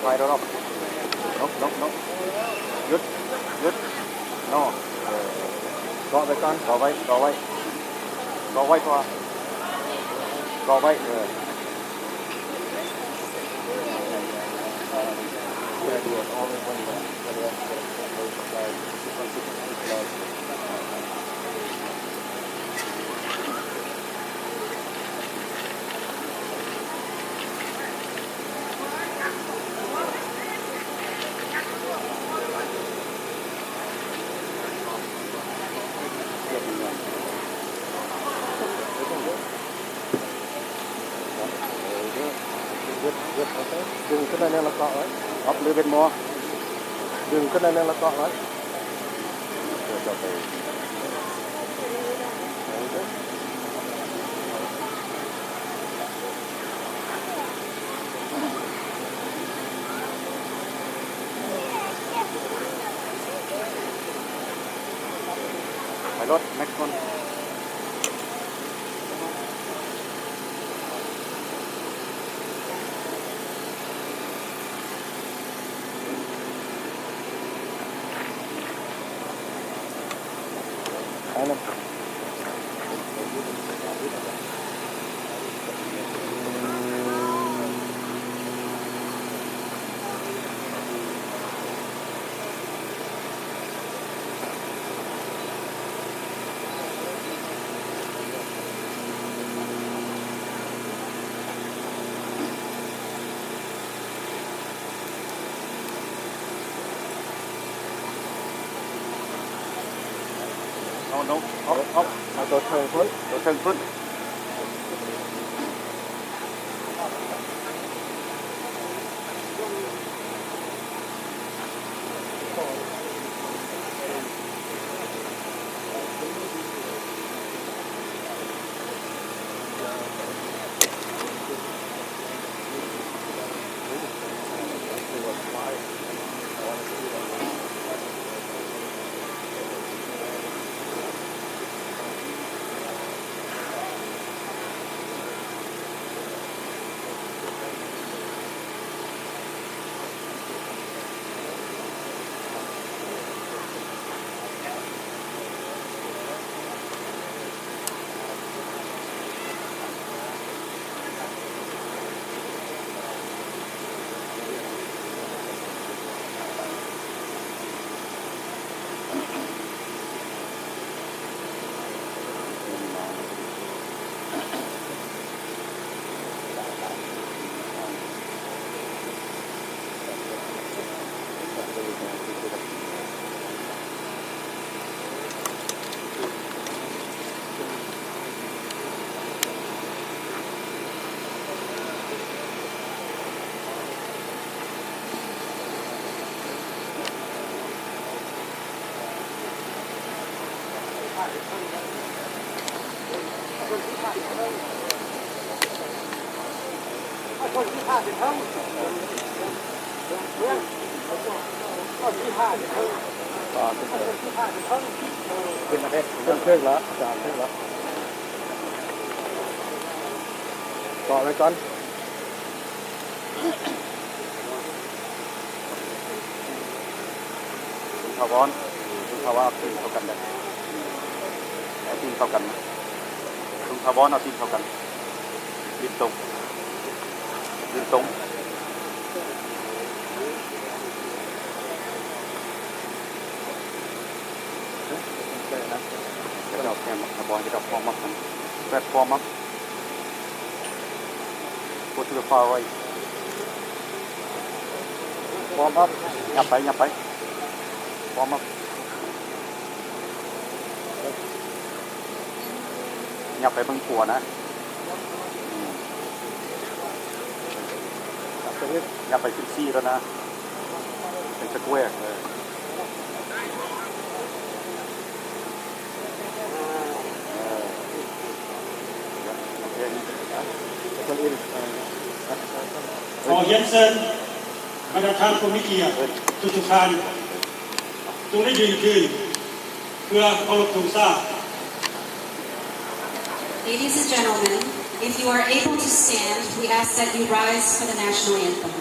ຖອຍລົບ ລົບ ລົບ ລົບ ຢຸດ ຢຸດ ໂນ ເກາະໄວ້ກ່ອນ ເກາະໄວ້ ເກາະໄວ້ ເກາະໄວ້ ເກາະໄວ້ ເກາະໄວ້ ເກາະໄວ້ ເອີ. ດຶງຂຶ້ນໜ້ອຍໜຶ່ງແລ້ວເກາະໄວ້ ອອບ ລິດເບິດມໍ ດຶງຂຶ້ນໜ້ອຍໜຶ່ງແລ້ວເກາະໄວ້. ໄປລົດ ແມັກ ກ່ອນ. ໄປນຳ. ເອົາ ເອົາ ເອົາ ເອົາ ເອົາໂຕເທິງພຸ້ນ ໂຕເທິງພຸ້ນ. ຂຶ້ນມາເດ້ ຂຶ້ນເທິງລະ ອາຈານເທິງລະ ເກາະໄວ້ກ່ອນ. ລຸງຖາວອນ ລຸງຖາວອນ ເອົາຕີນເຂົ້າກັນໄດ້ ເອົາຕີນເຂົ້າກັນນະ ລຸງຖາວອນ ເອົາຕີນເຂົ້າກັນ ຢືນຕົງ ຢືນຕົງ. ເຈົ້າແຄມ ເຈົ້າບໍ່ໃຫ້ເຈົ້າພວມມັກ ແບບພວມມັກ. Go to the far right. Form up. ຫຍັບໄປ ຫຍັບໄປ. Form up. ຫຍັບໄປເບິ່ງຂົວນະ. ອືມ. ຫຍັບໄປເປັນສີ່ແລ້ວນະ. ເປັນສະແກວ ເອີ. ຂໍຮຽນເຊີນບັນດາທ່ານຜູ້ມີກຽດທຸກໆທ່ານ ຈົ່ງໄດ້ຢືນຂຶ້ນ ເພື່ອເຄົາລົບທຸງຊາດ. Ladies and gentlemen, if you are able to stand, we ask that you rise for the national anthem.